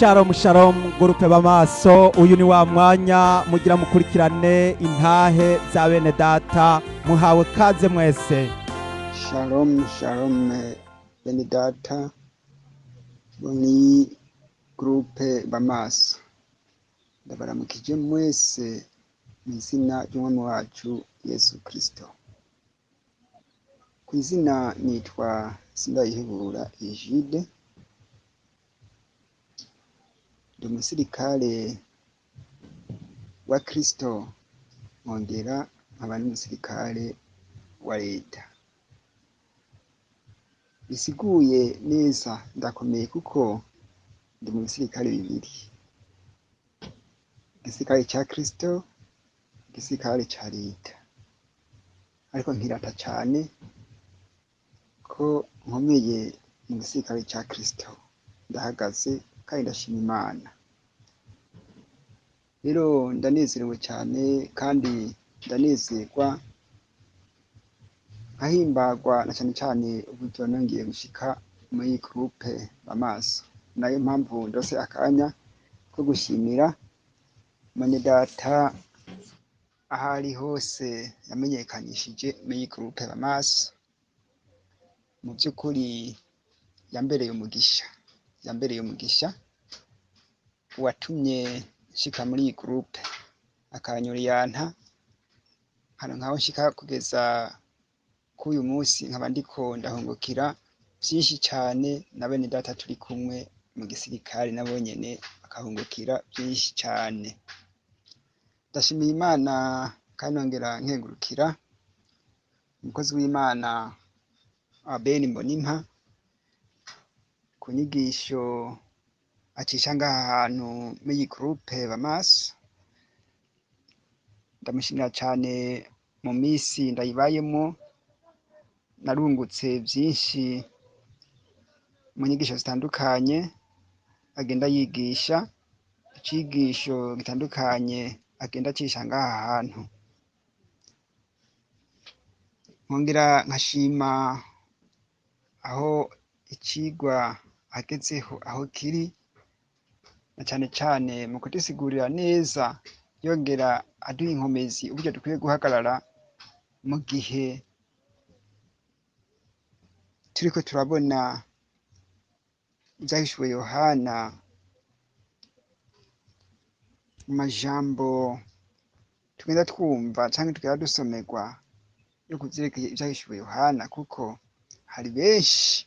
Shalom shalom, groupe Bamaso. Uyu ni wa mwanya mugira mukurikirane intahe za bene data. Muhawe kaze mwese. Shalom shalom, bene data bo ni groupe Bamaso, ndabaramukije mwese mu izina ry'umwami wacu Yesu Kristo. Ku izina nitwa Sindayihebura Egide, ndi umusirikare wa Kristo, nkongera nkaba n'umusirikare wa leta. Bisiguye neza, ndakomeye kuko ndi mu bisirikare bibiri: igisirikare ca Kristo, igisirikare ca leta. Ariko nkirata cane ko nkomeye mu gisirikare ca Kristo, ndahagaze kandi ndashima Imana. Rero ndanezerewe cane kandi ndanezerwa, nkahimbagwa na cane cane uburyo nongeye gushika muri groupe Bamaso. Nayo mpamvu ndose akanya ko gushimira mwene data aho ari hose yamenyekanishije muri groupe Bamaso. Mu vy'ukuri yambereye umugisha, yambereye umugisha uwatumye nshika muri iyi groupe, akanyuriyanta nkaronka aho nshika kugeza k'uyu munsi, nkaba ndiko ndahungukira vyinshi cane na bene data turi kumwe mu gisirikare, nabo nyene bakahungukira vyinshi cane. Ndashimiye Imana kandi nongera nkengurukira umukozi w'Imana Abeli Mbonimpa ku nyigisho acisha ngaha hantu muri iyi groupe Bamaso. Ndamushimira cane. Mu misi ndayibayemwo narungutse vyinshi mu nyigisho zitandukanye agenda yigisha, icigisho gitandukanye agenda acisha ngaha hantu. Nkongera nkashima aho icigwa agezeho aho kiri, na cane cane mu kudusigurira neza, yongera aduha inkomezi uburyo dukwiye guhagarara mu gihe turiko turabona Ivyahishuwe Yohana, mu majambo tugenda twumva canke tugenda dusomerwa yo kuvyerekeye Ivyahishuwe Yohana, kuko hari benshi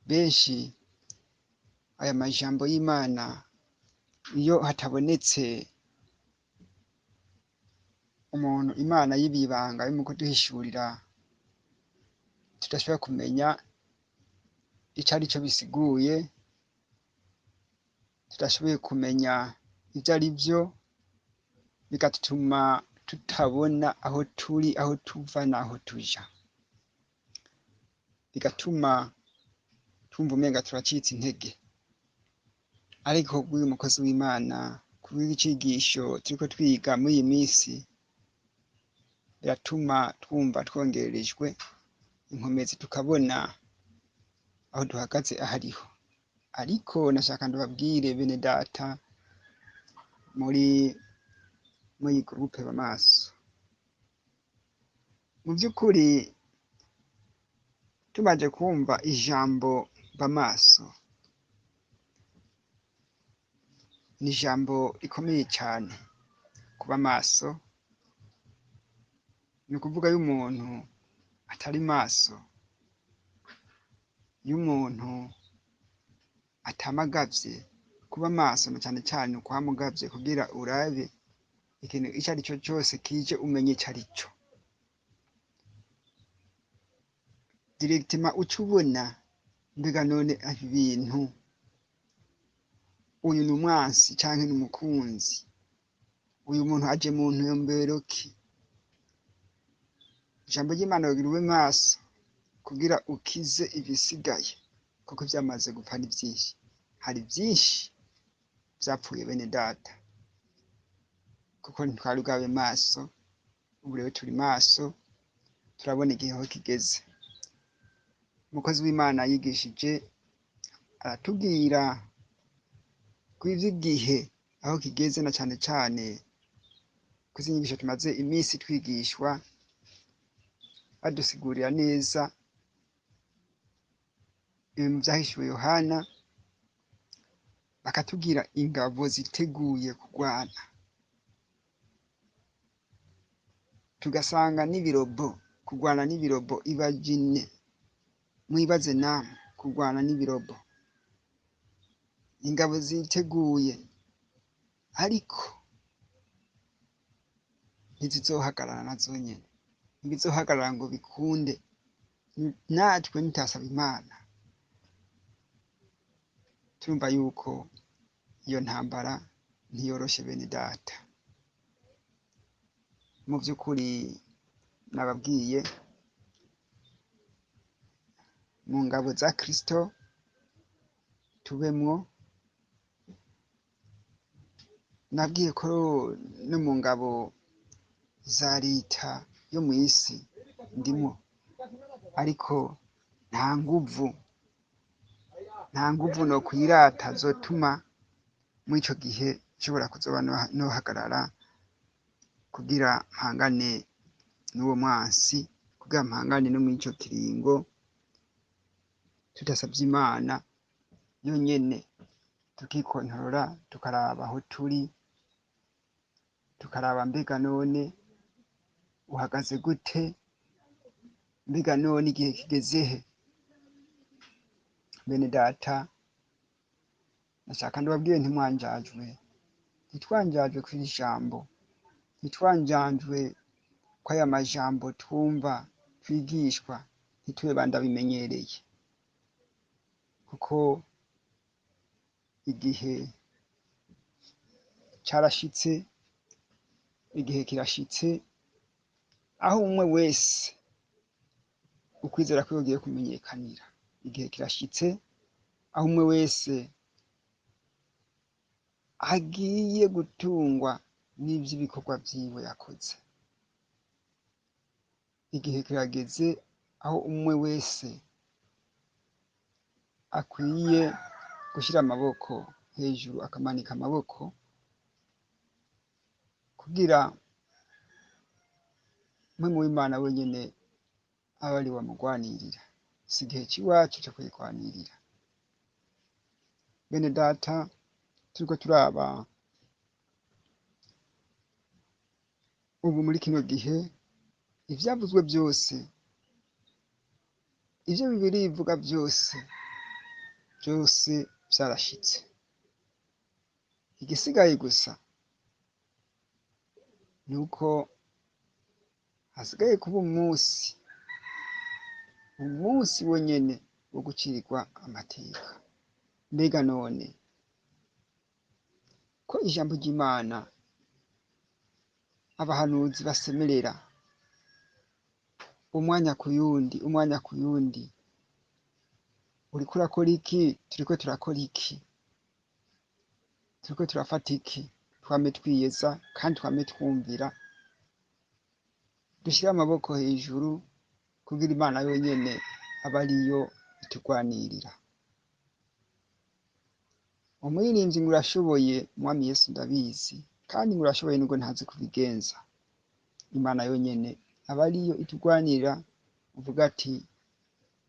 benshi aya majambo y'Imana iyo hatabonetse umuntu Imana y'ibibanga yo mu kuduhishurira, tudashobora kumenya ico arico bisiguye, tudashoboye kumenya ivyo ari vyo, bigatuma tutabona aho turi, aho tuva n'aho tuja, bigatuma twumva umenga turacitse intege. Ariko bw'uyu mukozi w'Imana, kubw'icigisho turiko twiga muri iyi misi, biratuma twumva twongererejwe inkomezi, tukabona aho duhagaze ahariho. Ariko nashaka ndababwire, bene data muri groupe Bamaso, mu vy'ukuri tumaze kumva ijambo Bamaso, ni ijambo rikomeye cane. Kuba maso ni ukuvuga y'umuntu atari maso, iyo umuntu atamagavye. Kuba maso na cane cane ukwama ugavye kugira urabe ikintu ico ari cyo cose kije, umenye ico ari cyo directement, uca ubona mbega none ibi bintu, uyu ni umwansi canke ni umukunzi, uyu muntu aje mu ntumbero ki? Ijambo ry'Imana kugira ube maso kugira ukize ibisigaye, kuko vyamaze gupfa ni vyinshi. Hari vyinshi vyapfuye, bene data, kuko ntitwari bwabe maso. Ubu rero turi maso, turabona igihe aho kigeze. Umukozi w'Imana yigishije aratubwira Kw'ivy'igihe aho kigeze, na cane cane kw'izi nyigisho tumaze iminsi twigishwa, badusigurira neza ibintu vyahishuwe Yohana, bakatubwira ingabo ziteguye kurwana, tugasanga n'ibirobo, kurwana n'ibirobo. Ibajine mwibaze namwe, kurwana n'ibirobo, ingabo ziteguye, ariko ntizizohagarara nazo nyene, ntibizohagarara ngo bikunde. Natwe nitasaba Imana, turumva yuko iyo ntambara ntiyoroshe bene data. Mu vy'ukuri nababwiye, mu ngabo za Kristo tubemwo, nabwiye ko no mu ngabo za leta yo mw'isi ndimwo, ariko nta nguvu, nta nguvu nokwirata zotuma mw'ico gihe nshobora kuzoba nohagarara kugira mpangane n'uwo mwansi, kugira mpangane no mw'ico kiringo, tudasavye Imana yonyene, tukikontorora, tukaraba aho turi, tukaraba mbega none uhagaze gute, mbega none igihe kigeze he? Bene data, nashaka ndababwire, ntimwanjajwe, ntitwanjajwe kw'iri jambo, ntitwanjajwe kw'aya majambo twumva twigishwa, ntitube bandabimenyereye, kuko igihe carashitse, igihe kirashitse aho umwe wese ukwizera kwiwe kugiye kumenyekanira. Igihe kirashitse aho umwe wese agiye gutungwa n'ivy'ibikorwa vyiwe yakoze. Igihe kirageze aho umwe wese akwiye gushira amaboko hejuru, akamanika amaboko, kugira Mpwemu w'Imana wenyene abe ariwe amugwanirira. Si igihe c'iwacu co kwigwanirira. Bene data, turiko turaba ubu muri kino gihe, ivyavuzwe vyose, ivyo Bibiliya ivuga vyose, vyose vyarashitse. Igisigaye gusa nuko hasigaye kuba umunsi, umunsi wonyene wo gucirwa amateka. Mbega none ko ijambo ry'Imana abahanuzi basemerera umwanya ku yundi, umwanya ku yundi, uriko urakora iki? Turiko turakora iki? Turiko turafata iki? Twame twiyeza kandi twame twumvira, dushire amaboko hejuru kugira Imana yonyene abe ariyo itugwanirira. Umuririmbyi ngo urashoboye, Mwami Yesu ndabizi, kandi ngo urashoboye nubwo ntazi kubigenza. Imana yonyene aba ariyo itugwanirira, uvuga ati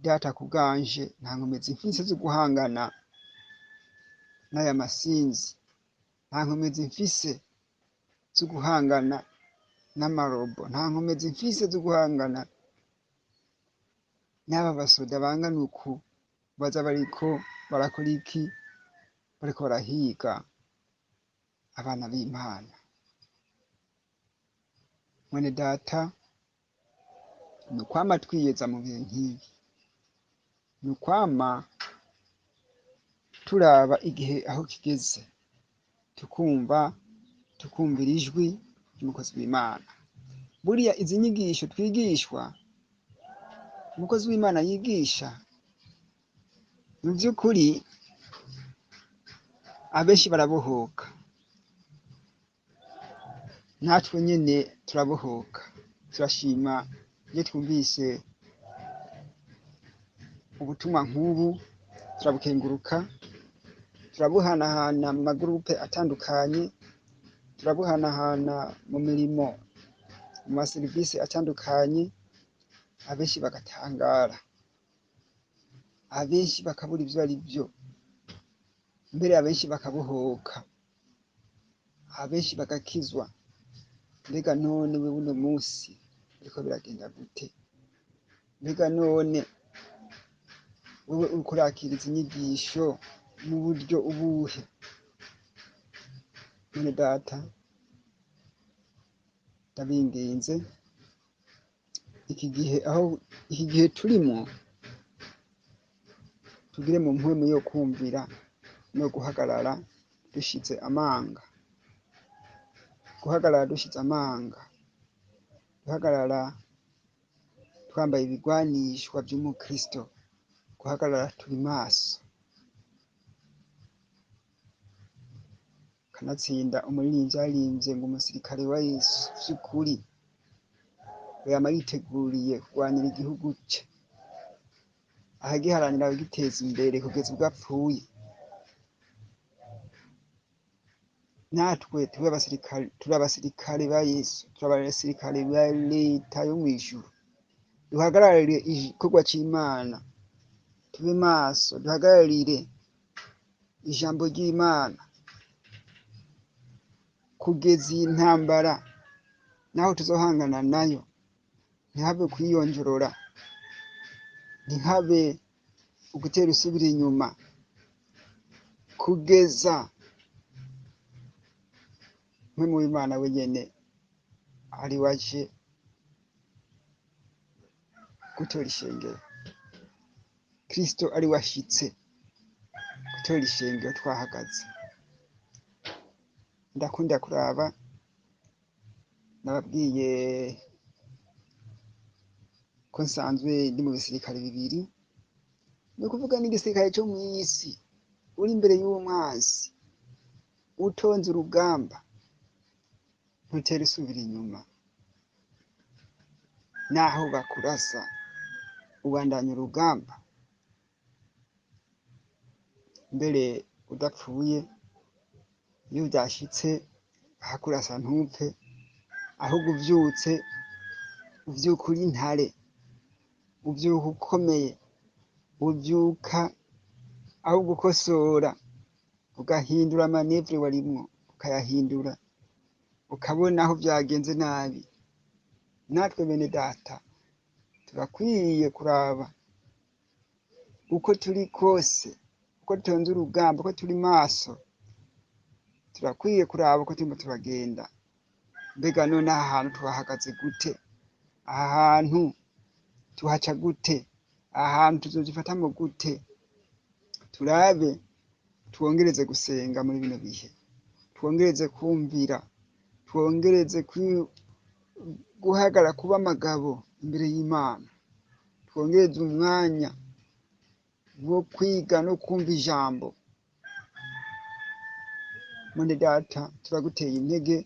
data kubwanje nta nkomezi mfise zo guhangana n'aya masinzi, nta nkomezi mfise zo guhangana n'amarobo, nta nkomezi mfise zo guhangana n'aba basoda bangana uku baza bariko barakora iki? Bariko barahiga abana b'Imana. Mwene data, ni ukwama twiyeza mu bihe nk'ibi, ni ukwama turaba igihe aho kigeze, tukumva, tukumvira ijwi ry'umukozi w'Imana. Buriya izi nyigisho twigishwa, umukozi w'Imana yigisha, mu vy'ukuri abenshi barabohoka, natwe nyene turabohoka, turashima iyo twumvise ubutumwa nk'ubu, turabukenguruka, Turabuhanahana mu magurupe atandukanye, turabuhanahana mu mirimo, mu maserivisi atandukanye, abenshi bagatangara, abenshi bakabura ivyo ari vyo, mbere abenshi bakabohoka, abenshi bagakizwa. Mbega none wewe uno musi biriko biragenda gute? Mbega none wewe uriko urakira izi nyigisho mu buryo ubuhe? Mwene data, ndabinginze, iki gihe aho iki gihe turimwo, tugire mu mpwemu yo kumvira no guhagarara dushize amanga, guhagarara dushize amanga, guhagarara twambaye ibigwanishwa vy'umukristo, guhagarara turi maso. Kanatsinda umuririmbyi yaririmbye ngo umusirikare wa Yesu vy'ukuri yama yiteguriye kurwanira igihugu ce, akagiharanira kugiteza imbere kugeza ubwo apfuye. Natwe tube abasirikare, turi abasirikare ba Yesu, turi abasirikare ba leta yo mw'ijuru. Duhagararire igikorwa c'Imana, tube maso, duhagararire ijambo ry'Imana kugeza iyi ntambara naho tuzohangana nayo, ntihabe kwiyonjorora, ntihabe ugutera usubira inyuma, kugeza mpwemu w'Imana wenyene ari waje gutora ishengero, Kristo ari washitse gutora ishengero twahagaze. Ndakunda kuraba, nababwiye ko nsanzwe ndi mu bisirikare bibiri, ni ukuvuga n'igisirikare co mw'isi, uri imbere y'umwansi, utonze urugamba, ntutera usubira inyuma, naho bakurasa ubandanya urugamba, mbere udapfuye. Iyo vyashitse bakakurasa ntupfe, ahubwo uvyutse uvyuka uri intare, uvyuka ukomeye, uvyuka aho gukosora, ugahindura amanevure warimwo ukayahindura, ukabona aho vyagenze nabi. Natwe bene data turakwiye kuraba uko turi kose, uko dutonze urugamba, uko turi maso, turakwiye kuraba uko turimo turagenda. Mbega none aha hantu tuhahagaze gute? Aha hantu tuhaca gute? Aha hantu tuzovyifatamwo gute? Turabe twongereze gusenga muri bino bihe, twongereze kumvira, twongereze guhagarara kuba amagabo imbere y'Imana, twongereze umwanya wo kwiga no kumva ijambo. Mwene data, turaguteye intege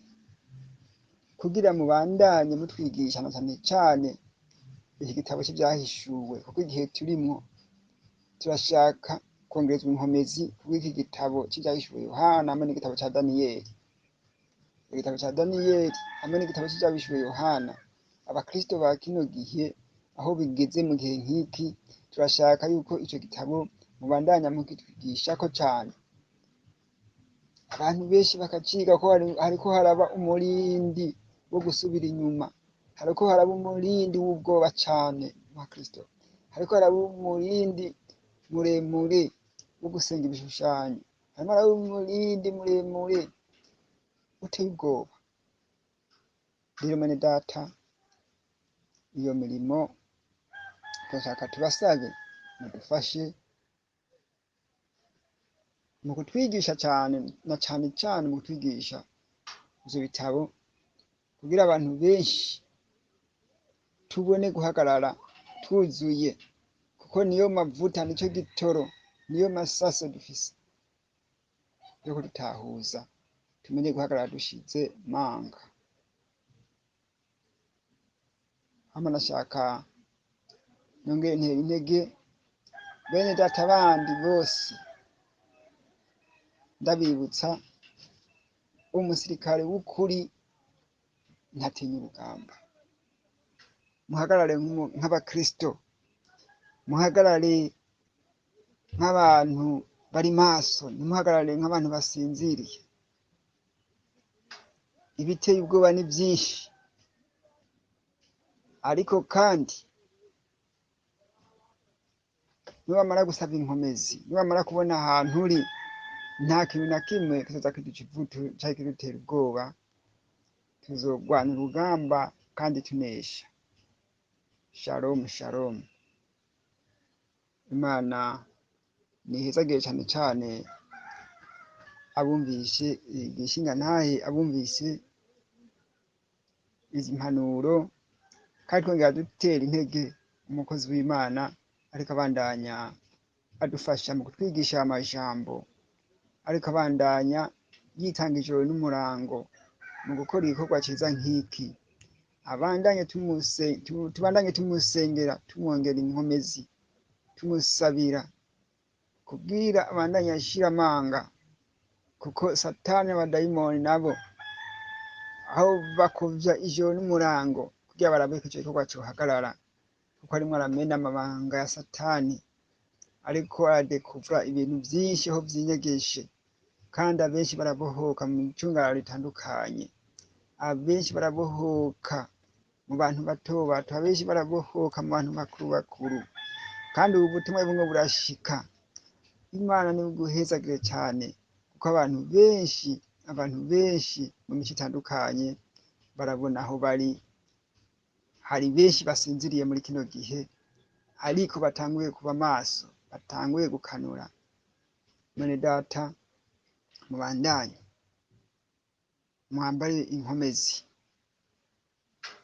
kugira mubandanye mutwigisha na cane cane iki gitabo c'ivyahishuwe, kuko igihe turimwo turashaka kongerezwa inkomezi kubw'iki gitabo c'ivyahishuwe Yohana hamwe n'igitabo ca Daniyeli. Igitabo ca Daniyeli hamwe n'igitabo c'ivyahishuwe Yohana, abakristo ba kino gihe aho bigeze mu gihe nk'iki, turashaka yuko ico gitabo mubandanya mukitwigishako cane, abantu benshi bakaciga, ko hariko haraba umurindi wo gusubira inyuma, hariko haraba umurindi w'ubwoba cane mu bakristo, hariko haraba umurindi muremure wo gusenga ibishushanyo, harimo haraba umurindi muremure uteye ubwoba. Rero mwene data, iyo mirimo turashaka tubasabe mudufashe mu kutwigisha cane na cane cane mu kutwigisha ivyo bitabo, kugira abantu benshi tubone guhagarara twuzuye, kuko niyo mavuta, nico gitoro, niyo masaso dufise yo kudutahuza, tumenye guhagarara dushize manga. Hama nashaka nongere ntera intege bene data bandi bose Ndabibutsa, umusirikare w'ukuri ntatinya urugamba. Muhagarare nk'abakristo, muhagarare nk'abantu bari maso, ntimuhagarare nk'abantu basinziriye. Ibiteye ubwoba ni byinshi, ariko kandi niwamara gusaba inkomezi, niwamara kubona ahantu uri, nta kintu na kimwe kizoza kiduca ivutu canke kidutera ubwoba. Tuzogwana urugamba kandi tunesha. Shalom, shalom. Imana nihezagire cane cane abumvise igishingantahe, abumvise izi mpanuro, kandi twongera dutera intege umukozi w'Imana ariko abandanya adufasha mu kutwigisha amajambo, ariko abandanya yitanga ijoro n'umurango mu gukora igikorwa ciza nk'iki. Abandanye tubandanye tumusengera, tumwongera inkomezi, tumusabira kubwira abandanye ashira amanga, kuko Satani n'abadayimoni nabo aho bakovya ijoro n'umurango kugira barabe ko ico gikorwa cohagarara, kuko arimwo aramena amabanga ya Satani, ariko aradekuvura ibintu vyinshi aho vyinyegeje, kandi abenshi barabohoka mu micungararo itandukanye, abenshi barabohoka mu bantu bato bato, abenshi barabohoka mu bantu bakuru bakuru, kandi ubu butumwa bumwe burashika. Imana niguhezagire cyane, kuko abantu benshi mu mico itandukanye barabona aho bari. Hari benshi basinziriye muri kino gihe, ariko batanguye kuba maso, batanguye gukanura. Mwene data, mubandanye mwambare inkomezi,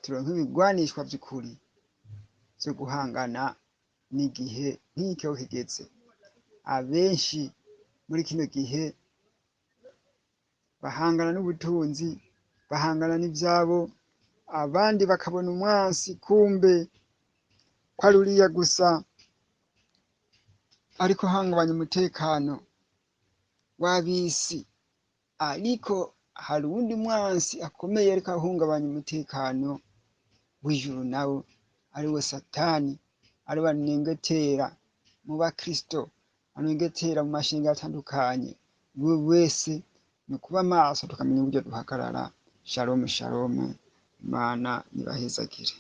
turonke ibigwanishwa vy'ukuri vyo guhangana n'igihe nk'iki aho kigeze. Abenshi muri kino gihe bahangana n'ubutunzi, bahangana n'ivyabo, abandi bakabona umwansi kumbe ko ari uriya gusa ariko hangabanya umutekano w'abisi, ariko hari uwundi mwansi akomeye ariko ahungabanya umutekano w'ijuru, nawe ariwe Satani, ariwe anengetera mu bakristo, anengetera mu mashinga atandukanye. We wese ni ukuba maso, tukamenya uburyo duhagarara. Shalom, shalom. Imana nibahezagire.